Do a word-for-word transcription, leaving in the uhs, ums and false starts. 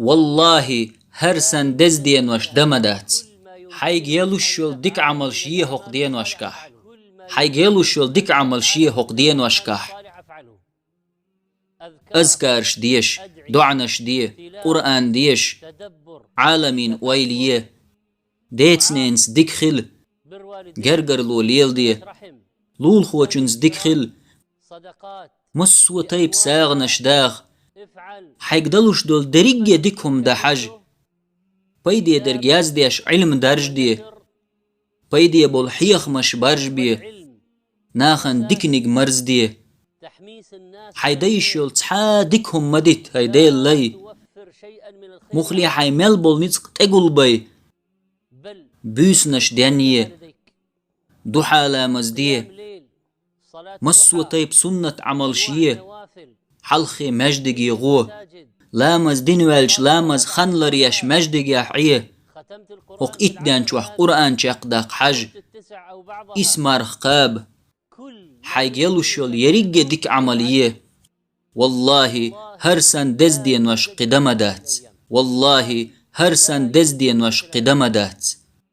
Валлахьи, хӀара санна деза денош дан ма дац. Хьайга ялуш йолу дика Ӏамалш е хӀокху деношкахь. Хьайга ялуш йолу дика Ӏамалш е хӀокху деношкахь. Азкарш деша, доӀанаш де, Къуръан деша, Ӏаламийн ойла е. Деца-ненаца дика хила, гергарло леладе, лулахочуьнца дика хила, массо а тайпа сагӀанаш даха. Хьайга далуш долу дерриге дика хӀума дан хьажа. Пайде дерг яздеш Ӏилма даржаде. Пайде болу хьехамаш баржабе. Нахана диканиг марзаде. Хьайн дан йиш йолу цхьа а дика хӀума ма дитта, хӀай Делан лай. Муххале хьайн мел болу ницкъ тӀегулбай. Буьйсанаш денъе. Духьа ламаз де. Массо а тайпа суннат Ӏамалш е. Хьалххе маьждиге гӀо. Ламаз дина ваьлча, ламаз хан ларъеш маьждигехь Ӏе. ХӀокху итт ден чохь Къуръан чекхдаккха хьажа. Исс марха кхаба. Хьайга ялуш йолу ерриге дика Ӏамал е. Валлахьи, хӀара санна деза денош кхин дан ма дац. Валлахьи, хӀара санна деза денош кхин дан ма дац.